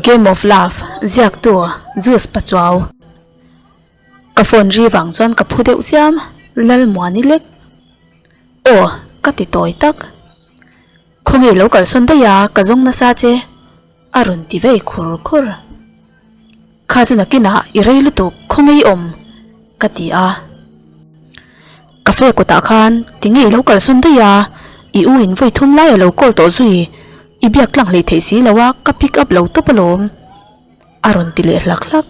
Game of Love ziaktu Zeus Pachuau. Ka phone ri vang chuan ka phu deuh chiam, Lalmuani lek. Aw, ka ti tawi tak. Khawnge lo kalsawn daih a, ka zawng nasa che, a rawn ti vei khur khur. Kha chu nakinah i rei lutuk, khawnge i awm? ka ti a. Cafe kawtah khan tinge i lo kalsawn daih a, i u in vawi thum lai a lo call tawh zui, i biak tlang hlei theih si lo a, ka pick up lo tawp alawm, a rawn ti leh hlak hlak.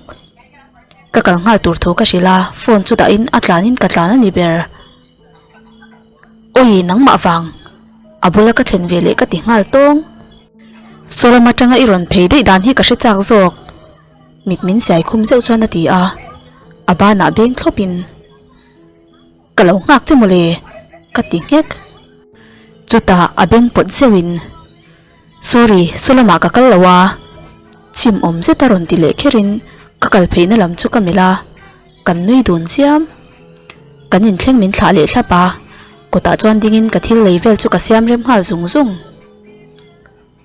Ka kal nghal tur thu ka hrilh a, phone chu dahin a tlanin ka tlan a ni ber. Awi nangmah vang, a bula ka thlen ve leh ka ti nghal tawng. Sawlam atanga i rawn phei daih dan hi ka hre chak zawk, mit min siai khum zeuh chuan a ti a, a banah beng thlawp in ka lo nghak che mawle ka ti nghek. Chutah a beng pawt zeuh in Sorry, sawlamah ka kal lo a, chim awm zet a rawn ti leh kher in ka kal pheihna lam chu ka melh a. Kan nui dun chiam. Kan inthleng min thlah leh thlap a, kawtah chuan dingin ka thil lei vel chu ka siam rem nghal zung zung.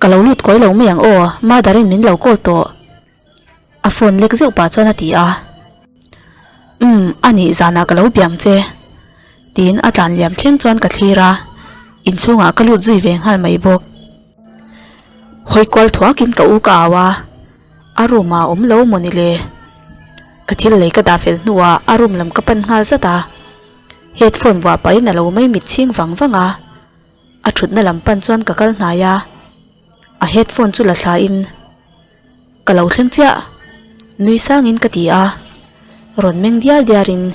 Ka lo lut kawi lo mai ang aw, Mother-in min lo call tawh. A phone lek zeuh pah chuan a ti a. Umm, a nih zanah ka lo biang che. Tiin a tlan liam thleng chuan ka thlir a, inchhungah ka lut zui ve nghal mai bawk. Hawi kual thuakin ka u ka au a. A room ah awm lo maw ni le? Ka thil lei ka dah fel hnuah a room lam ka pan nghal zat a, headphone vuah pahin a lo mai mit chhing vang vang a, a thutna lam pan chuan ka kal hnai a, a headphone chu la thla in ka lo thleng chiah nui sangin ka ti a, rawn meng dial diar in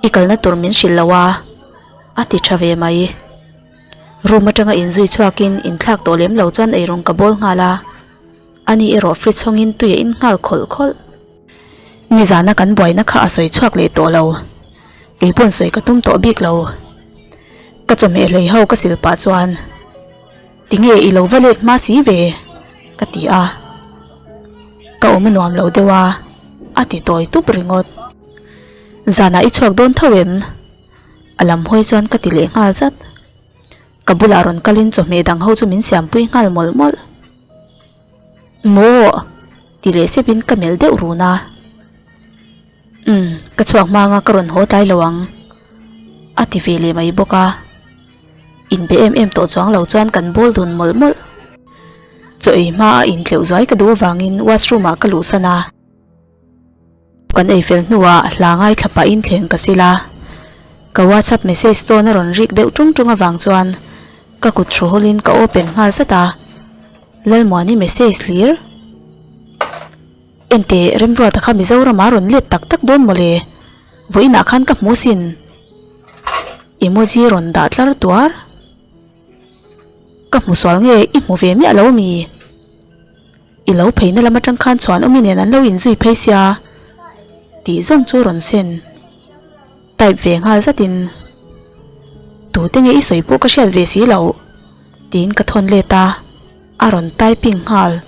i kalna tur min hrilh lo a, a ti tha ve mai. Room atanga inzui chhuakin inthlak tawh lem lo chuan eirawng ka bawl nghal a, ani erawh fridge hawngin tui a in nghal khawlh khawlh. Nizana kan buaina kha a sawi chhuak leh tawh lo, kei pawn sawi ka tum tawh bik lo. Ka chawhmeh hlei ho ka sil pah chuan, Tinge i lo va let hma si ve? ka ti a, ka awm a nuam lo deuh a, a ti tawi tup ringawt. Zanah i chhuak dawn tho em? A lam hawi chuan ka ti leh nghal zat. Ka bulah rawn kalin chawhmeh dang ho chu min siampui nghal mawlh mawlh. Maw? ti leh sepin ka melh deuh run a. Umm, ka chhuak hmanga ka rawn haw tlai lo ang, a ti ve leh mai bawk a. Inbe em em tawh chuang lo chuan kan bawl dun mawlh mawlh. Chaw ei hma a intleuh zuai ka duh avangin washroom ah ka luhsan a. Kan ei fel hnuah hla ngaithla pahin thleng ka sil a, ka WhatsApp message tawn a rawn rik deuh tung tung avang chuan ka kut thu hawlin ka open nghal zat a, Lalmuani message hlir. Enteh Remruata kha Mizoram a rawn let tak tak dawn mawle, vawiinah khan ka hmu sin. Emoji rawn dah tlar tuar. Ka hmu sual nge i hmu ve miah lo mi? I lo pheina lam atang khan chhuan awmi nen an lo inzui phei sia tih zawng chu rawn sen type ve nghal zatin tute nge i sawi pawh ka hriat ve si loh tiin ka thawn let a, a rawn typing nghal.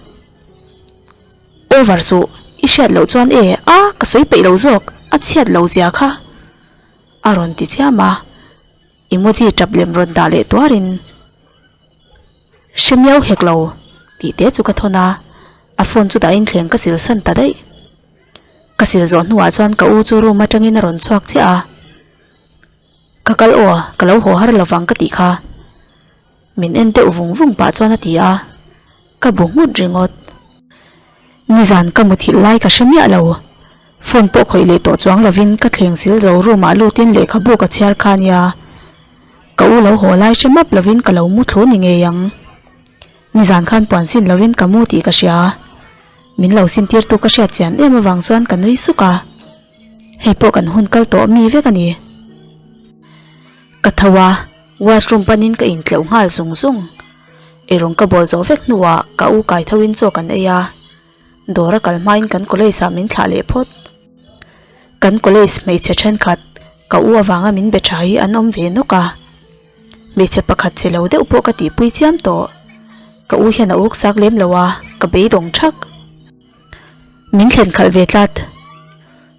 Over suh, i hriat loh chuan e a ka sawi peih lo zawk a chhiat lo zia kha a rawn ti chiam a, emoji tap lem rawn dah leh tuarin. Hre miau hek lo tih te chu ka thawn a, a phone chu dahin thleng ka sil san ta daih. Ka sil zawh hnuah chuan ka u chu room atangin a rawn chhuak chiah a, Ka kal aw, ka lo haw har lovang ka tih kha. Min en deuh vung vung pah chuan a ti a, ka bu nghut ringawt. Nizan ka muthilh lai ka hre miah lo, phone pawh khawih leh tawh chuang lovin ka thleng sil zo room ah lutin lehkhabu ka chhiar kha nia. Ka u lo haw lai hre map lovin ka lo mu thlu ni ngei ang. Nizan khan puan sin lovin ka mu tih ka hria. Min lo sin tirtu ka hriat chian em avang chuan ka nui suk a. Hei pawh kan hun kal tawh mi vek a ni. Ka tho a, washroom panin ka intleuh nghal zung zung. Eirawng ka bawl zawh vek hnuah ka u kai tho in chaw kan ei a. Dawr a kal hmain kan college ah min thlah leh phawt. Kan college hmeichhe thenkhat ka u avanga min be tha hi an awm ve nawk a. Hmeichhe pakhat che lo deuh pawh ka tihpui chiam tawh. Ka u hian a uk sak lem lo a, ka beidawng thak. Min thlen khalh ve tlat.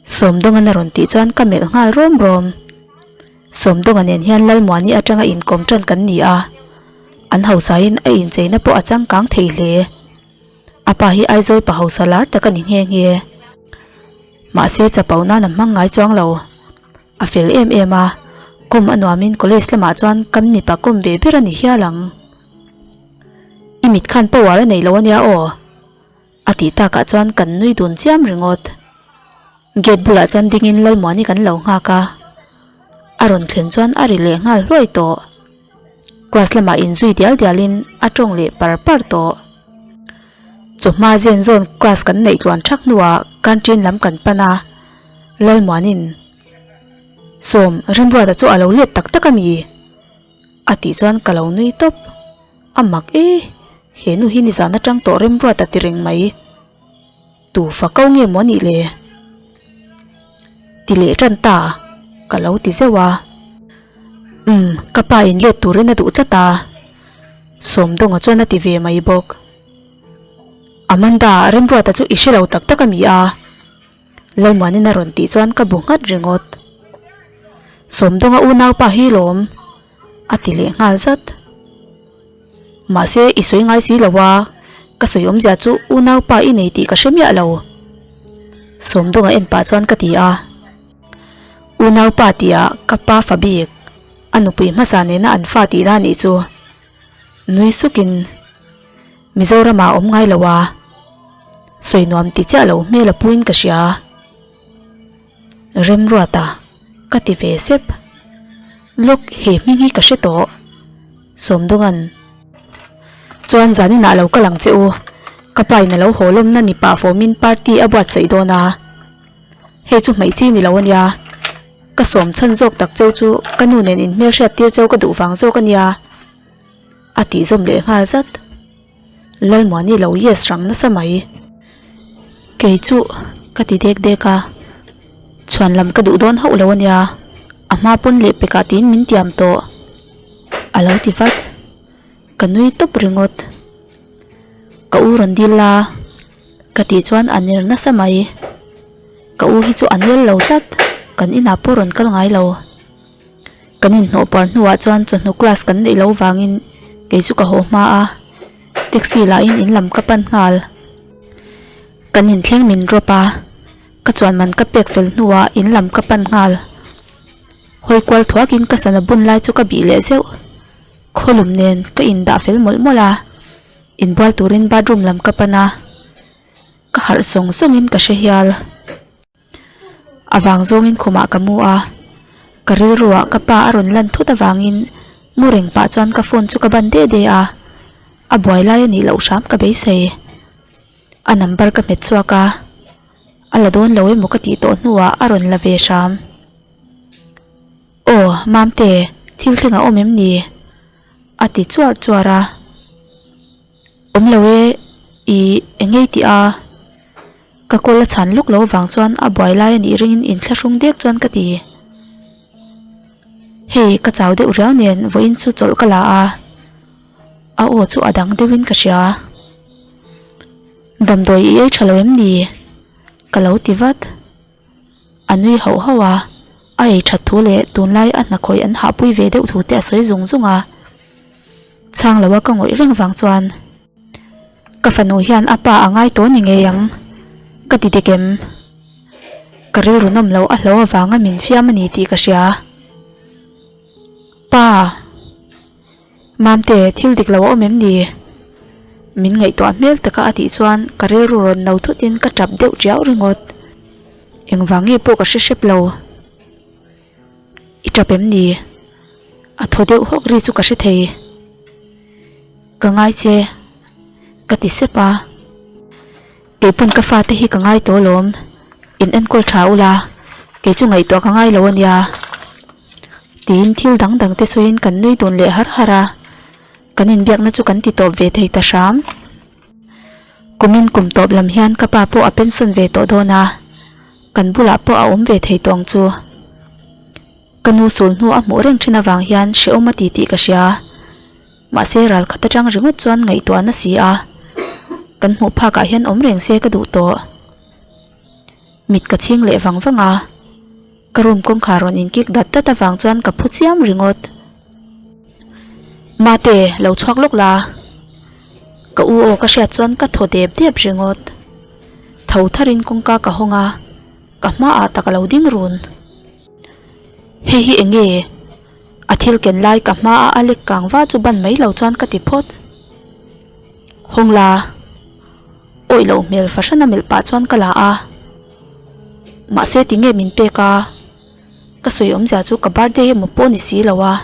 Sawmdawngan a rawn tih chuan ka melh nghal rawm rawm. Sawmdawnga nen hian Lalmuani atanga inkawm tan kan ni a. An hausain a incheina pawh a changkang thei hle. A pa hi Aizawl pa hausa lar tak a ni nghe nghe. Mahse chapo nan a hmang ngai chuang lo. A fel em em a, kawm a nuamin college lamah chuan kan mipa kawm ve ber a ni hial ang. I mit khan power a nei lo ania aw. A tih takah chuan kan nui dun chiam ringawt. Gate bulah chuan dingin Lalmuani kan lo nghak a. A rawn thlen chuan a ri leh nghal hluai tawh. Class lamah inzui dial dialin a tawng leh par par tawh. Chawhma zen zawn class kan neih tluan thak hnuah canteen lam kan pan a. Lalmuanin, Sawm, Remruata chu a lo let tak tak a mi? A tih chuan ka lo nui tawp. A mak e, he nu hi nizan atang tawh remruat a ti reng mai. Tu fa ko nge maw anih le? Ti leh tan ta, ka lo ti zeuh a. Umm, ka pa in let turin a duh tlat a. Sawmdawnga chuan a ti ve mai bawk. Amanda, Remruata chu i hre lo tak tak a mi a? Lalmuanin a rawn tih chuan ka bu nghat ringawt. Sawmdawnga unaupa hi lawm. A ti leh nghal zat. Mahse i sawi ngai si lo a, ka sawi awmzia chu unaupa i nei tih ka hre miah lo. Sawmdawnga en pah chuan ka ti a. Unaupa tihah ka pa fa bik, a nupui hmasa nena an fa tihna anih chu. Nui sukin Mizoramah a awm ngai lo a, sawi nuam ti chiah lo hmel a puiin ka hria. Remruata ka ti ve sep. Lawk he hming hi ka hre tawh. Sawmdawnga'n chuan zaninah lo kal ang che u. Ka pa in a lo haw lawmna ni pah fawmin party a buatsaih dawn a. Hei chu hmeih chi ni lo ania. Ka sawm chhan zawk tak cheu chu ka nu nen inhmelhriat tir cheu ka duh vang zawk ania. A tih zawm leh nghal zat. Lalmuani lo yes rang nasa mai. Kei chu ka ti dek dek a, chhuan lam ka duh dawn hauh lo ania, a hma pawn leh pekah tiin min tiam tawh. A lo ti vat. Ka nui tawp ringawt. Ka u rawn dil la ka tih chuan a ner nasa mai. Ka u hi chu a nel lo tlat, kan inah pawh rawn kal ngai lo. Kan inhnawh par hnuah chuan chawhnu class kan neih loh vangin kei chu ka haw hma a, taxi lahin in lam ka pan nghal. Kan inthleng min drop a, ka chuan man ka pek fel hnuah in lam ka pan nghal. Hawi kual thuakin ka sana bun lai chu ka bih leh zeuh. Khawlum nen ka indah fel mawlh mawlh a, inbual turin bathroom lam ka pan a, ka harh sawng sawngin ka hre hial. A vang zawngin khumah ka mu a, ka rilruah ka pa a rawn lan thut avangin mu reng pah chuan ka phone chu ka ban de de a, a buai lai a nih loh hram ka beisei. A number ka hmet chhuak a, a la dawn lo emaw ka tih tawh hnuah a rawn la ve hram. Aw Mamte, thil thleng a awm em ni? a ti chuar chuar a. Awm lo e, i eng ngei tih a? Ka kawl a chhan lawk lo avang chuan a buai lai a nih ringin inthlahrung dek chuan ka ti. Hei ka chau deuh riau nen vawiin chu chawlh ka la a, a aw chu a dang deuhin ka hria. Damdawi i ei tha lo em ni? Ka lo ti vat. A nui hauh hauh a, a ei that thu leh tunlai a hnakhawih an hahpui ve deuh thu te a sawi zung zung a. Chhang loa ka ngawih reng vang chuan. Ka fanu hian a pa a ngai tawh ni ngei ang, ka ti dik em? Ka rilru nawm loh a hlo avanga min fiam a ni tih ka hria. Pa! Mamte, thil dik lo a awm em ni? Min ngaihtuah hmel taka a tih chuan ka rilru rawn no thutin ka tap deuh tiau ringawt. Engvang nge pawh ka hre hrep lo. I tap em ni? A thaw deuh hawk ri chu ka hre thei. Ka ngai che, ka ti sep a. Keipawn ka fate hi ka ngai tawh alawm, in enkawl tha ula, kei chu ngaihtuah ka ngai lo ania. Tiin thil dang dang te sawiin kan nui dun leh har har a, kan inbiakna chu kan ti tawp ve thei ta hram. Kumin kum tawp lam hian ka pa pawh a pension ve tawh dawn a, kan bulah pawh a awm ve thei tawh ang chu. Ka nu sul hnu a hmuh reng thin avang hian hrehawm a ti tih ka hria. Mahse ral khat atang ringawt chuan ngaihtuah na si a, kan hmuh phakah hian awm reng se ka duh tawh. Mit ka chhing leh vang vang a, ka room kawngkhar rawn inkik dat dat avang chuan ka phu chiam ringawt. Mate, lo chhuak lawk la. Ka u aw ka hriat chuan ka thaw dep dep ringawt. Tho tharin kawngka ka hawng a, ka hmaah tak a lo ding run. Hei hi eng nge? A thil ken lai ka hmaah a lek kang va chu ban mai lo chuan ka ti phawt. Hawng la. Awih loh hmel fahran a melh pah chuan ka la a. Mahse tinge min pek a? Ka sawi awmzia chu ka birthday emaw pawh ni si lo a.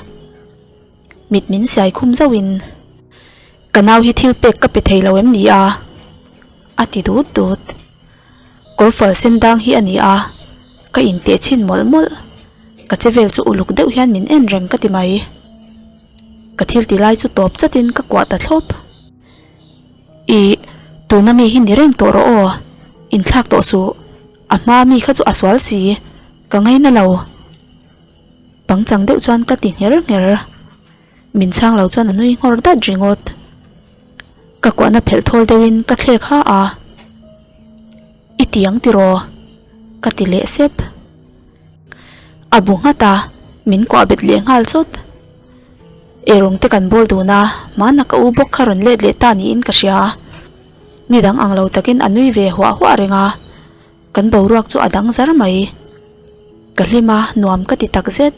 Mit min siai khum zauhin ka nau hi thil pek ka pe thei lo em ni a? A ti dut dut. Kawrfual sen dang hi a ni a, ka inteh chhin mawlh mawlh. Ka che vel chu uluk deuh hian min en reng ka ti mai. Ka thil ti lai chu tawp chatin ka kuah ta thlawp. Ih, tuna mi hi ni reng tawh rawh aw, inthlak tawh suh. A hma mi kha chu a sual si, ka ngaina lo. Pangchang deuh chuan ka ti ngher ngher. Min chhang lo chuan a nui nghawr dat ringawt. Ka kuahna phelh thawl deuhin ka thlek ha a. I ti ang tiraw? Ka ti leh sep. A bu nghat a, min kuah bet leh nghal chawt. Eirawng te kan bawl dun a, hmana ka u bawk kha rawn let leh ta niin ka hria. Nidang ang lo takin a nui ve huah huah reng a. Kan boruak chu a dang zar mai. Ka hlim a, nuam ka ti tak zet.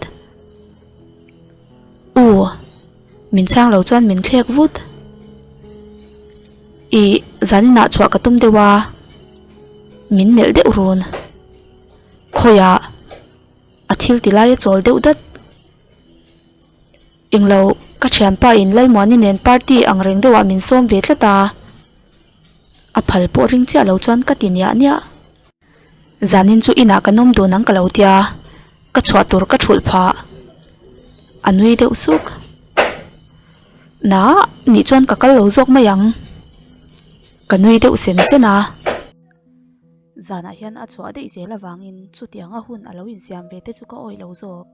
U, min chhang lo chuan min thlek vut. Ih, zaninah chhuah ka tum deuh a, min melh deuh run. Khawiah a thil ti lai a chawl deuh dat. Englo, ka thianpa in Lalmuani nen party ang reng deuhah min sawm ve tlat a. A phal pawh ring chiah lo chuan ka ti niah niah. Zanin chu inah kan awm dun ang ka lo tia, ka chhuah tur ka thulh phah. A nui deuh suk. Nah, nih chuan ka kal lo zawk mai ang. Ka nui deuh sen sen a. Zanah hian a chhuah daih zel avangin chutianga hun a lo insiam ve te chu ka awih lo zawk.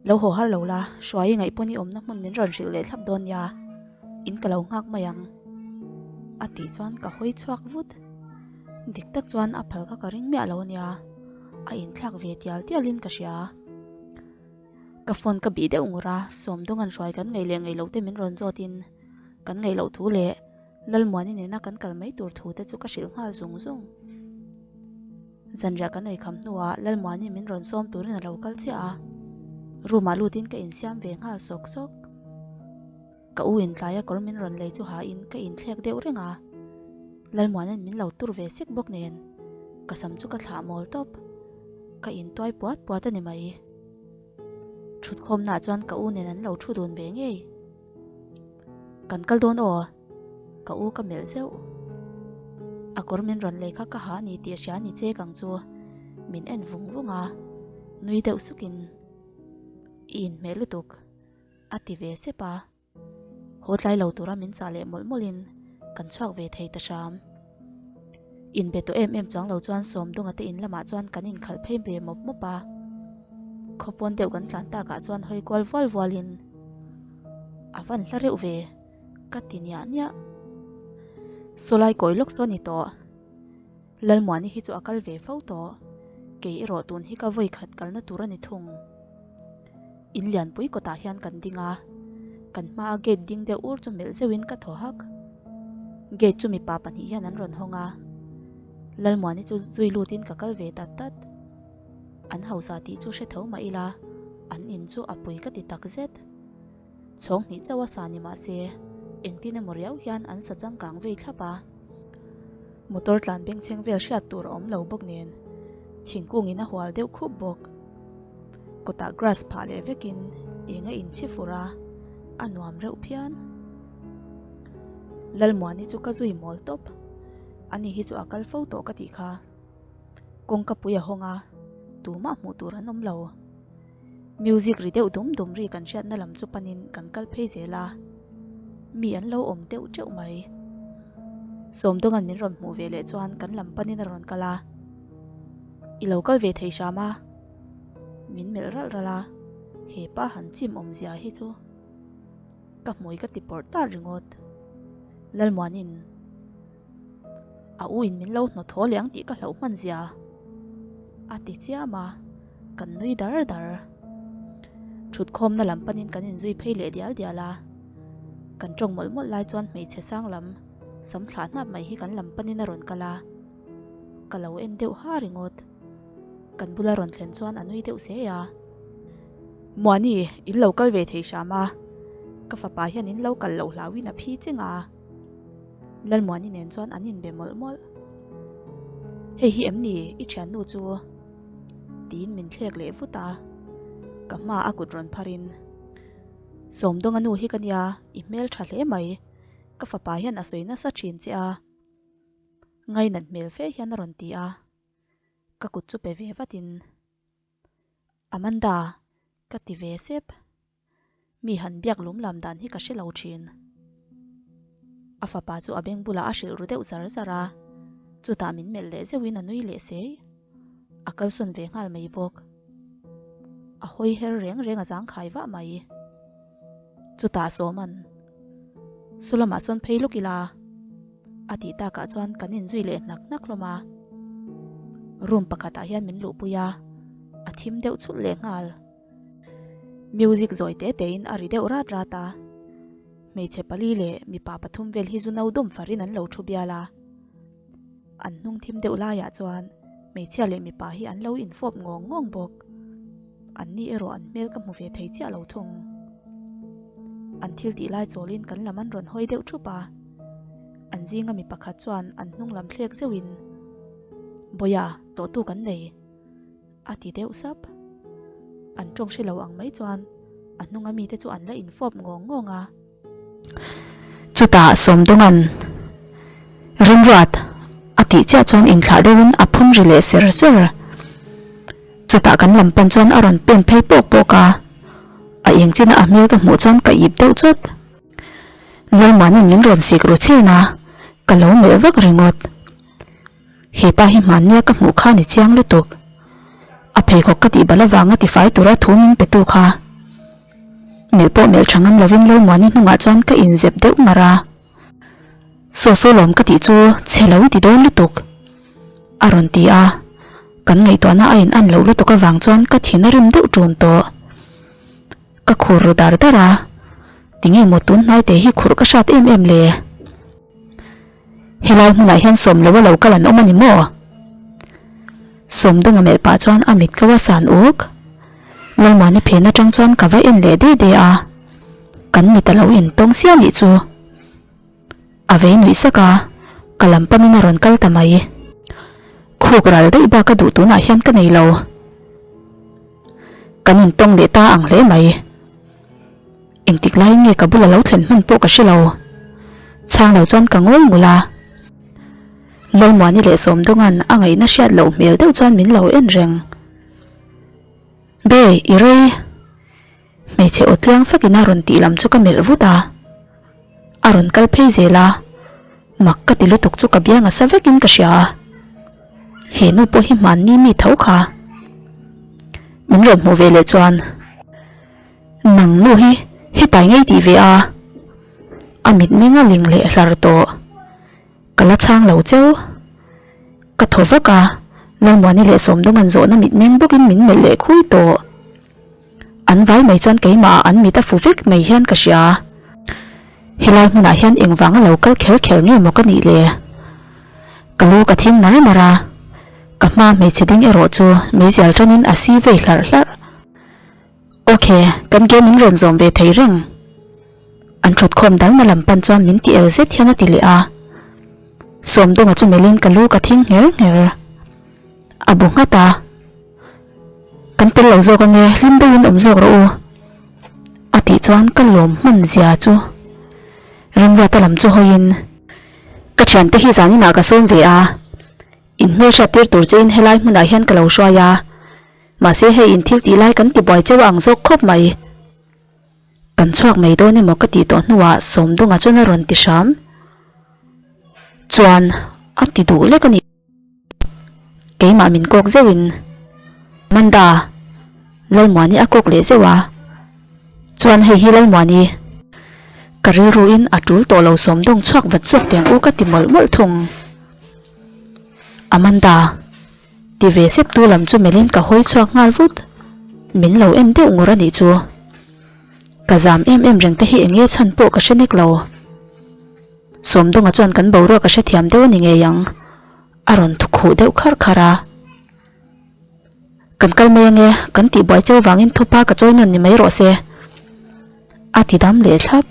Lo haw har lo la, hruai i ngaih pawn i awmna hmun min rawn hrilh leh thlap dawn nia, in ka lo nghak mai ang. A tih chuan ka hawi chhuak vut. Dik tak chuan a phal kha ka ring miah lo ania, a inthlak ve tial tialin ka hria. Ka phone ka bih deuh ngur a, Sawmdawnga'n hruai kan ngaih leh ngaih loh te min rawn zawtin kan ngaih loh thu leh Lalmuani nena kan kal mai tur thu te chu ka hrilh nghal zung zung. Zanriah kan eikham hnuah Lalmuani min rawn sawm turin a lo kal chiah a, room ah lutin ka insiam ve nghal sawk sawk. Ka u in tlaia kawr min rawn lei chu hain ka inthlek deuh reng a, Lalmuana'n min lo tur ve sek bawk nen ka sam chu ka thlah mawl tawp, ka intuai puat puat a ni mai. Thutkhawmnaah chuan ka u nen an lo thu dun ve ngei. Kan kal dawn aw, ka u ka melh zeuh. A kawr min rawn lei kha ka ha ni tih a hria ni che kang chu min en vung vung a, nui deuh sukin i inhmeh lutuk a ti ve sep a. Haw tlai lo tura min chah leh mawlh mawlhin kan chhuak ve thei ta hram. Inbe tawh em em chuang lo chuan Sawmdunga te in lamah chuan kan inkhalh phei ve mawp mawp a. Khawpawn deuh kan tlan takah chuan hawi kual vual vualin a van hla reuh ve ka ti niah niah. Sawlai kawi lawk saw ni tawh. Lalmuani hi chu a kal ve fo tawh. Kei erawh tun hi ka vawi khat kalna tur a ni thung. In lianpui kawtah hian kan ding a, kan hmaa gate ding deuh ur chu melh zeuhin ka thaw hak. Gate chu mipa pahnih hian an rawn hawng a, Lalmuani chu zui lutin ka kal ve tat tat. An hausa tih chu hre tho mah ila, an in chu a pui ka ti tak zet. Chhawng hnih chauh a sa ni mah se, engtin emaw riau hian an sa changkang vei thlap a. Motor tlan bengchheng vel hriat tur a awm lo bawk nen, thingkungin a hual deuh khup bawk. Kawtah grass phah leh vekin eng a inchhi fur a, a nuam reuh phian. Lalmuani chu ka zui mawl tawp, ani hi chu a kal fo tawh ka tih kha. Kawngka pui a hawng a, tumah hmuh tur an awm lo. Music ri deuh dum dum ri kan hriatna lam chu panin kan kal phei zel a, mi an lo awm deuh teuh mai. Sawmdawnga'n min rawn hmuh ve leh chuan kan lam panin a rawn kal a, I lo kal ve thei hram a, min melh ralh ralh a, he pa han chim awmzia hi chu ka hmui ka ti pawrh tar ringawt. Lalmuanin. A u in min lo hnawt haw leh ang tih ka hlauh hman zia a ti chiam a, kan nui dar dar. Thutkhawmna lam panin kan inzui phei leh dial dial a. Kan tawng mawlh mawlh lai chuan hmeichhe sang lam sam thlah hnap mai hi kan lam panin a rawn kal a. Ka lo en deuh ha ringawt. Kan bula rawn thlen chuan a nui deuh se a. Muani, in lo kal ve thei hram a. Ka fapa hian in lo kal loh hlauhin a phi cheng a. Lalmuani nen chuan an inbe mawlh mawlh. Hei hi em ni i thiannu chu? Tiin min thlek leh vut a. Ka hma a kut rawn pharin, Sawmdawnga nu hi ka nia, i hmel tha hle mai. Ka fapa hian a sawi nasa thin che a. Ngainat hmel fe hian a rawn ti a. Ka kut chu pe ve vatin, Amanda, ka ti ve sep. Mi han biak lum lam dan hi ka hre lo thin. A fapa chu a beng bulah a hrilh ru deuh zar zar a, chutah min melh leh zeuhin a nui leh sei. A kalsawn ve nghal mai bawk. A hawi her reng reng a zangkhai vah mai. Chutah Sawman, Saw lamah sawn phei lawk ila. A tih takah chuan kan inzui leh hnak hnak hlawm a. Room pakhatah hian min luhpui a, a thim deuh chhulh leh nghal. Music zawi te tein a ri deuh rat rat a, hmeichhe pali leh mipa pathum vel hi zu no dawm farin an lo thu bial a. An hnung thim deuh laiah chuan hmeichhia leh mipa hi an lo infawp ngawng ngawng bawk. An ni erawh an hmel ka hmu ve thei chiah lo thung. An thil tih lai chawlin kan lam an rawn hawi deuh thup a. An zinga mi pakhat chuan an hnung lam thlek zeuhin, Bawia, tawhtu kan nei. A ti deuh sap. An tawng hre lo ang mai chuan a hnunga mite chu an la infawp ngawng ngawng a. Chutah Sawmdawnga'n Remruat a tih chiah chuan inthlah deuhin a phun ri leh ser ser. Chutah kan lam pan chuan a rawn pen phei pawk pawk a, a eng china a hmel ka hmuh chuan ka ip deuh chawt. Lalmanin min rawn sik ru chhen a, ka lo melh vak ringawt. He pa hi hmannia ka hmuh kha ni chiang lutuk. A pheikhawk ka tih bal avanga tifai tura thu min pe tu kha. Melh pawh melh tha ngam lovin Lalmuani hnungah chuan ka inzep deuh ngar a. Saw saw lawm ka tih chu chhe lo i ti dawn lutuk. A rawn ti a, kan ngaihtuahna a in an loh lutuk avang chuan ka thin a rim deuh ṭun tawh. Ka khur ru dar dar a, tinge maw tun hnai te hi khurh ka hrat em em le? Helai hmunah hian sawm lo a lo kal an awm a ni maw? Sawmdunga melh pah chuan a mit ko a san uk. Lalmuani phen atang chuan ka va en leh de de a, kan mit a lo intawng siah nih chu. A vei nuih sak a, ka lam panin a rawn kal ta mai. Khuk ral daih bak a duh tunah hian ka nei lo. Kan intawng leh ta ang hle mai. Engtik laiin nge ka bula lo thlen hman pawh ka hre lo. Chhang lo chuan ka ngawi ngul a. Lalmuani leh Sawmdawnga'n a ngaihna hriat loh hmel deuh chuan min lo en reng. Be, i rei. Hmeichhe aw tliang fakin a rawn tih lam chu ka melh vut a. A rawn kal phei zel a, mak ka ti lutuk chu ka biang a sa vekin ka hria a. He nu pawh hi hmanni mi tho kha. Min rawn hmuh ve leh chuan. Nang nu hi hetai ngei tih ve a, a mitmeng a ling leh hlar tawh. Ka la chhang lo cheu. Ka thaw vak a, Lalmuani leh Sawmdawng an zawhna mitmeng bawkin min melh leh khui tawh. An vai mai chuan keimah ah an mit a fu vek mai hian ka hria. Helai hmunah hian engvanga lo kal kher kher nge maw ka nih le? Ka lu ka thing nar nar a, ka hma hmeichhe ding erawh chu meizial tanin a si vei hlarh hlarh. Ok, kan game in rawn zawm ve thei reng. An thut khawm dalna lam pan chuan min ti el zet hian a ti leh a. Sawmdawnga chu melhin ka lu ka thing ngher ngher. A bu nghat a. Kan tel lo zawk ange, hlim deuhin awm zawk rawh u. A tih chuan ka lawm hman zia chu Remruata lam chu hawiin ka thiante hi zaninah ka sawm ve a, in hmelhriat tir tur chein helai hmunah hian ka lo hruai a. Mahse hei in thil tih lai kan ti buai cheu ang zawk khawp mai. Kan chhuak mai dawn emaw ka tih tawh hnuah Sawmdunga chuan a rawn ti hram. Chuan a ti duh lek a ni. Keimah min kawk zeuhin Amanda, Lalmuani a kawk leh zeuh a. Chuan hei hi Lalmuani, ka rilruin a tul tawh lo Sawmdung chhuak vat zawk tiang u ka ti mawlh mawlh thung. Amanda. Ti ve sep tu lam chu melhin ka hawi chhuak nghal vut. Min lo en deuh ngur a nih chu. Ka zam em em reng te hi eng nge chhan pawh ka hre nek lo. Sawmdawnga chuan kan boruak a hrethiam deuh a ni ngei ang, a rawn thu khuh deuh kharh kharh a. Kan kal mai ange, kan tih buai cheu vangin thupa ka chawi nawn ni mai rawh se, a ti dam leh thlap.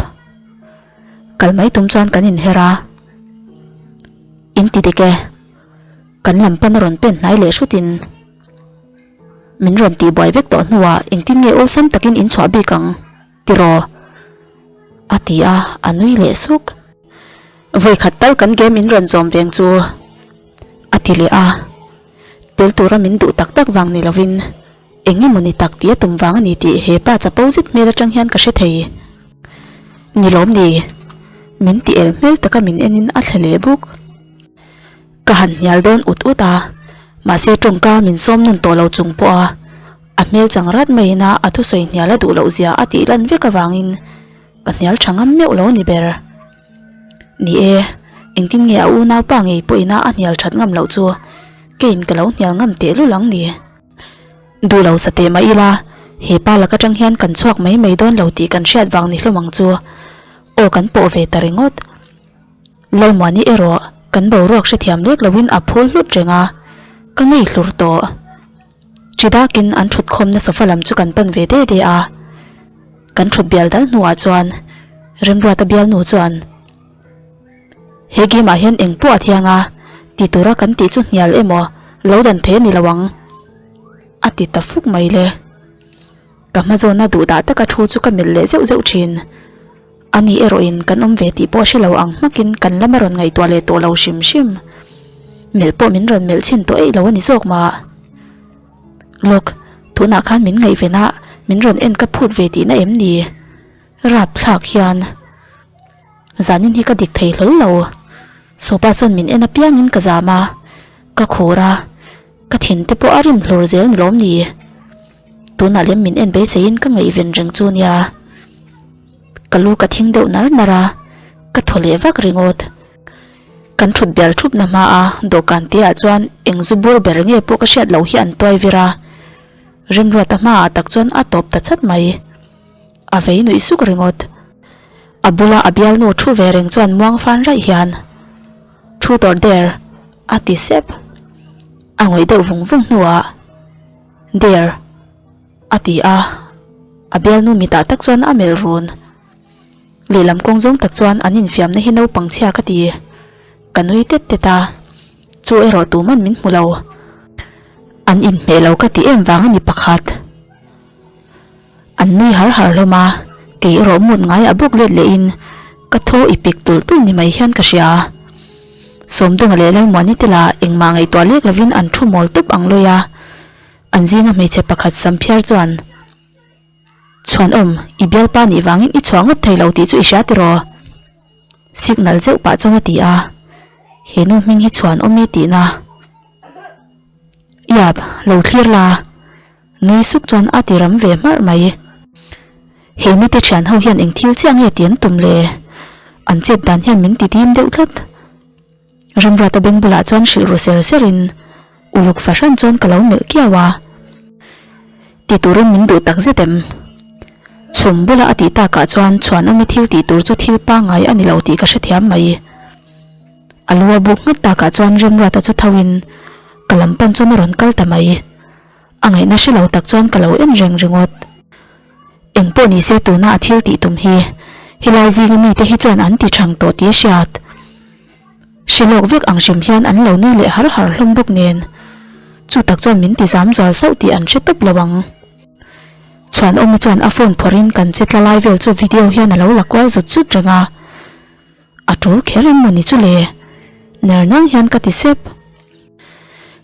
Kal mai tum chuan kan inher a, In ti dik e, kan lam pan a rawn pen hnai leh hrutin min rawn tih buai vek tawh hnuah engtin nge awlsam takin in chhuah bik ang tiraw? a ti a, a nui leh suk. Vawikhat tal kan game in rawn zawm veng chu a ti leh a. Tel tura min duh tak tak vang ni lovin eng emaw ni tak tih a tum vang a ni tih he pa chapo zet hmel atang hian ka hre thei. Ni lawm ni? Min ti el hmel taka min enin a thle leh bawk. Ka han hnial dawn ut ut a, mahse tawngka min sawm nawn tawh lo chung pawha a hmel chang rat maiin a a thusawi hnial a duh loh zia a tih lan vek avangin ka hnial tha ngam meuh lo a ni ber. Ni e, engtin nge a unaupa ngei pawhin a a hnial that ngam loh chu keiin ka lo hnial ngam tehlul ang ni. Duh lo sa teh mah ila, he pa lak atang hian kan chhuak mai mai dawn lo tih kan hriat vang ni hlawm ang chu. Aw kan pawh ve ta ringawt. Lalmuani erawh kan boruak hrethiam lek loin a phul hlut reng a, ka ngei hlur tawh. Chi dakin an thut khawmna sofa lam chu kan pan ve de de a. Kan thut bial dal hnuah chuan Remruata bialnu chuan, He game ah hian eng pawh a thiang a, ti tura kan tih chu hnial emaw lo dan thei a ni lo ang, a ti ta fuk mai le. Ka hma zawna duhdah taka thu chu ka melh leh zeuh zeuh thin. Ani erawhin kan awm ve tih pawh hre lo ang hmakin kan lam a rawn ngaihtuah leh tawh lo hrim hrim. Melh pawh min rawn melh chhin tawh eih lo a ni zawk mah. Lawk, tunah khan min ngaihven a, min rawn en ka phut ve tihna em ni? Rap thlak hian zanin hi ka dik thei hlawl lo. Sopa sawn min en apiangin ka zam a, ka khur a, ka thin te pawh a rim hlur zel ni lawm ni? Tunah lem min en beiseiin ka ngaihven reng chu nia. Ka lu ka thing deuh nar nar a, ka thaw leh vak ringawt. Kan thut bial thupna hmaa dawhkan te ah chuan eng zu bur ber nge pawh ka hriat loh hi an tuai vir a. Remruata hmaah tak chuan a tawp ta chat mai. A vei nuih suk ringawt. A bula a bialnu thu ve reng chuan muang fan raih hian, Truth or dare? a ti sep. A ngawih deuh vung vung hnuah, Dare. A ti a, a bialnu mitah tak chuan a melh run. Lehlam kawng zawng tak chuan an infiamna hi naupang chhia ka ti. Ka nui tet tet a, chu erawh tuman min hmu lo. An inhmeh lo ka ti em vang a ni pakhat. An nui har har hlawm a, kei erawh mut ngaiah bawk let lehin ka thaw i pik tulh tulh ni mai hian ka hria. Sawmdawnga leh Lalmuani te lah engmah ngaihtuah lek lovin an thu mawl tawp ang lawi a, an zinga hmeichhe pakhat Samphiar chuan, Chhuanawm, i bialpa nih vangin i chhuah ngawt thei lo tih chu i hria tiraw? Signal zeuh pah chuan a ti a, he nu hming hi Chhuanawmi tihna. Iap, lo thlir la. Nui suk chuan a ti ram ve hmarh mai. He mite thian ho hian eng thil chiah nge tih an tum le? An chet dan hian min ti dim deuh tlat. Remruata beng bulah chuan hrilh ru ser ser in uluk fahran chuan ka lo melh kiau a. Ti turin min duh tak zet em? Chhum bula a tih takah chuan chhuanawmi thil tih tur chu thil pangngai a ni lo tih ka hrethiam mai. A lu a buk nghat takah chuan Remruata chu tho in ka lam pan chuan a rawn kal ta mai. A ngaihna hre lo tak chuan ka lo en reng ringawt. Eng pawh ni se tuna a thil tih tum hi helai zinga mite hi chuan an ti thang tawh tih a hriat. Hre lawk vek ang hrim hian an lo nui leh har har hlawm bawk nen chu tak chuan min ti zam zual sauh tih an hre tawp lo ang. Chhuanawmi chuan a phone phawrhin kan che tla lai vel chu video hian a lo la kual zut zut reng a. A tul kher em mawni chu le? Ner nang hian ka ti sep.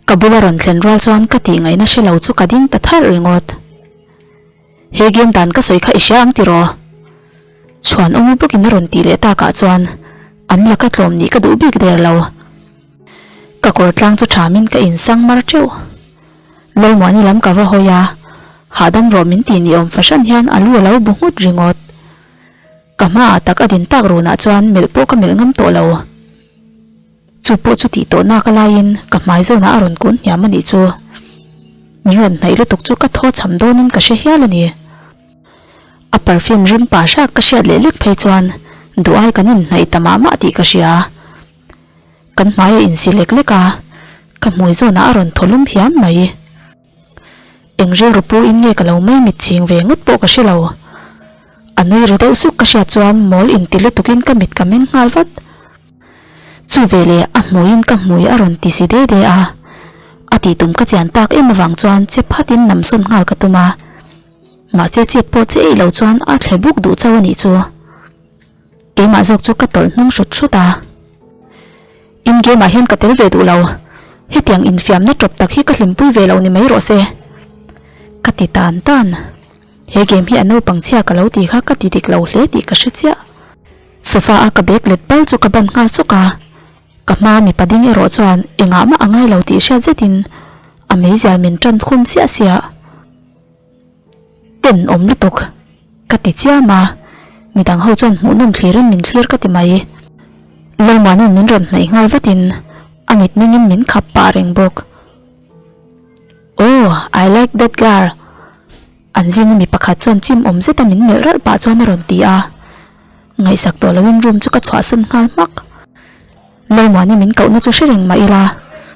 Ka bula rawn thlen rual chuan ka tih ngaihna hre lo chu ka ding ta tharh ringawt. He game dan ka sawi kha i hria ang tiraw? Chhuanawmi bawkin a rawn tih leh takah chuan an laka tlawm nih ka duh bik der lo. Ka kawr tlang chu thamin ka insang mar teuh. Lalmuani lam ka va hawi a, hahdam rawh min tih ni awm fahran hian a lu a lo bu nghut ringawt. Ka hmaah tak a din tak runah chuan melh pawh ka melh ngam tawh lo. Chu pawh chu tih tawh nak a laiin ka hmai zawnah a rawn kun hniam a nih chu. Min rawn hnaih lutuk chu ka thaw cham dawnin ka hre hial a ni. A perfume rim pah hrak ka hriat leh lek phei chuan duh ai kan inhnaih ta mah mah tih ka hria. Kan hmai a insi lek lek a, ka hmui zawnah a rawn thaw lum hiam mai. Eng rilru pu in nge ka lo mai mit ching ve ngawt pawh ka hre lo. A nui ri deuh suk ka hriat chuan mawl inti lutukin ka mit ka meng nghal vat. Chu veleh a hmuiin ka hmui a rawn ti si de de a, a tih tum ka chian tak em avang chuan che phatin namsawn nghal ka tum a. Mahse chet pawh che eih lo chuan a thle buk duh chauh a nih chu. Keimah zawk chu ka tawlh hnung hrut hrut a. In game ah hian ka tel ve duh lo. Hetiang infiamna tawp tak hi ka hlimpui ve lo ni mai rawh se. Ka ti tan tan. He game hi a naupang chhia ka lo ti kha ka ti dik lo hle tih ka hre chiah. Sofa a ka bag let pal chu ka ban nghal sawk a. Ka hma mipa ding erawh chuan engah mah a ngai lo tih hriat zetin a meizial min tan khum siah siah. Ten awm lutuk ka ti chiam a, midang ho chuan hmuhnawm thlirin min thlir ka ti mai. Lalmuanin min rawn hnaih nghal vatin a mitmengin min khap pah reng bawk. Oh, I like that girl an zinga mi pakhat chuan chim awm zeta min melh ralh pah chuan a rawn ti a, ngaihsak tawh loin room chu ka chhuahsan nghal hmak. Lalmuani min kohna chu hre reng mah ila,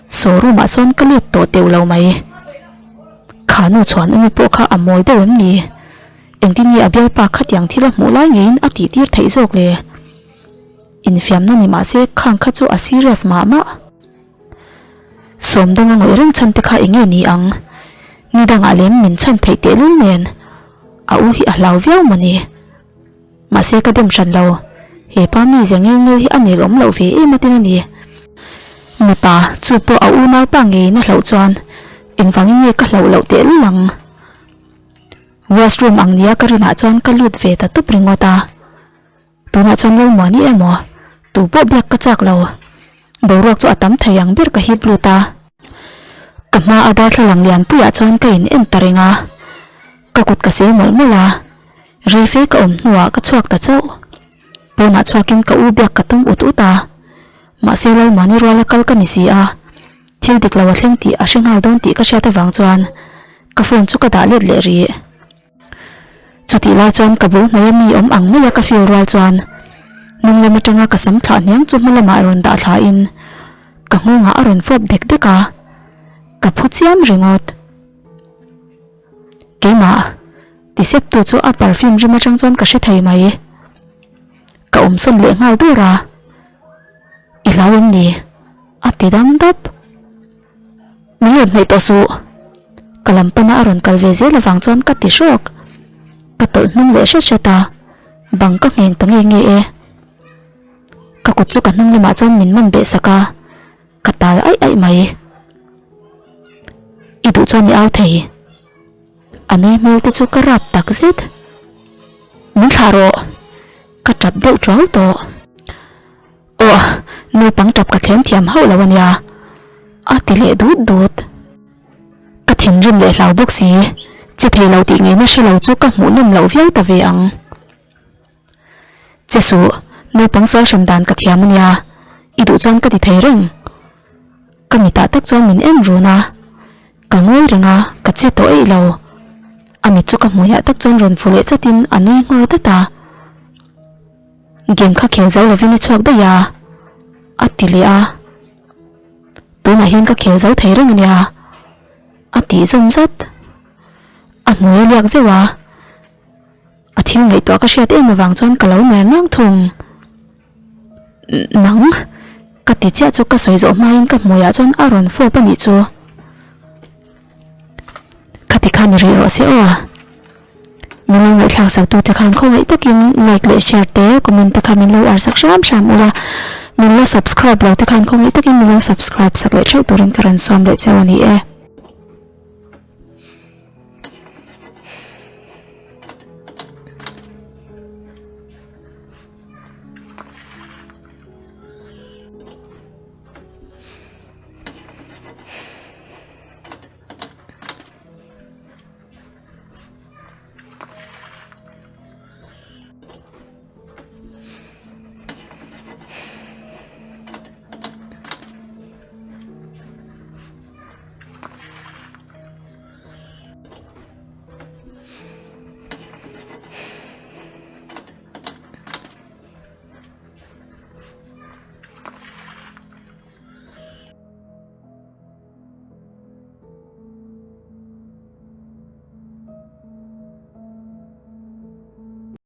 saw room ah sawn ka let tawh teuh lo mai. Kha nu chhuan umi pawh kha a mawl deuh em ni? Engtin nge a bialpa khatiang thil a hmuh lai ngeiin a tih tir theih zawk le? Infiamna ni mah se khang kha chu a serious mah mah. Sawm danga ngawih reng chhan te kha eng nge ni ang? Ni dangah lem min chhan theih tehlul nen a u hi a hlau viau maw ni? Mahse ka dem hran lo, he pa mizia ngil ngil hi a nel awm loh ve em atin a ni. Mipa, chu pawh a unaupa ngeiin a hlauh chuan engvangin nge ka hlauh loh tehlul ang? Washroom ang nia ka rinah chuan ka lut ve ta tawp ringawt a. Tunah chuan Lalmuani emaw tu pawh biak ka chak lo. Boruak chu a tam thei ang ber ka hip lut a. Ka hma a darthlalang lianpuiah chuan ka in en ta reng a. Ka kut ka sil mawlh mawlh a. Rei fe ka awm hnuah ka chhuak ta chauh. Pawnah chhuakin ka u biak ka tum ut ut a. Mahse Lalmuani ruala kal ka ni si a. Thil dik lo a thleng tih a hre nghal dawn tih ka hriat avang chuan ka phone chu ka dah let leh rih. Chutih lai chuan ka bul hnaia mi awm ang maia ka feel rual chuan hnung lam atanga ka sam thlah hniang chu hma lamah rawn dah thlain ka nghawngah a rawn fawp dek dek a, ka phu chiam ringawt. Keimah ti sep tu chu a perfume rim atang chuan ka hre thei mai. Ka awm sawn leh nghal dur a, I hlau em ni? a ti dam dap. Min rawn hnaih tawh suh. Ka lam pana a rawn kal ve zel avang chuan ka ti hrawk. Ka tawlh hnung leh hret hret a, bang ka ngheng ta nge nge e. Ka kut chu ka hnung lamah chuan min man beh sak a, ka tal aih aih mai. I duh chuan i au thei. A nui hmel te chu ka rap tak zet. Min thlah rawh. Ka tap deuh tuau tawh. Aw, naupang tap ka thlem thiam hauh lo a nia, a ti leh dut dut. Ka thinrim leh hlau bawk si, che thei lo tih ngeina hre lo chu ka hmuh nawm loh viau ta ve ang. Che suh, naupang sual hrem dan ka thiam a nia, i duh chuan ka ti thei reng. Ka mitah tak chuan min en run a, ka ngawi reng a, ka che tawh eih lo. A mit chu ka hmuiah tak chuan rawn fu leh chatin a nui nghawr dat a. Game kha khel zo lovin i chhuak daih a, a ti leh a. Tunah hian ka khel zo thei reng a nia, a tih zawm zat. A hmui a liak zeuh a, a thil ngaihtuah ka hriat em avang chuan ka lo ner nang thung. Nang, ka ti chiah chu ka sawi zawh hmain ka hmuiah chuan a rawn fawp a nih chu. Khati khan i rih rawh se aw. Min lo ngaihthlak sak tute khan khawngaih takin like leh share te comment te kha min lo ar sak hram hram ula. Min la subscribe lo te khan khawngaih takin min lo subscribe sak leh theuh turin ka rawn sawm leh cheu a ni e.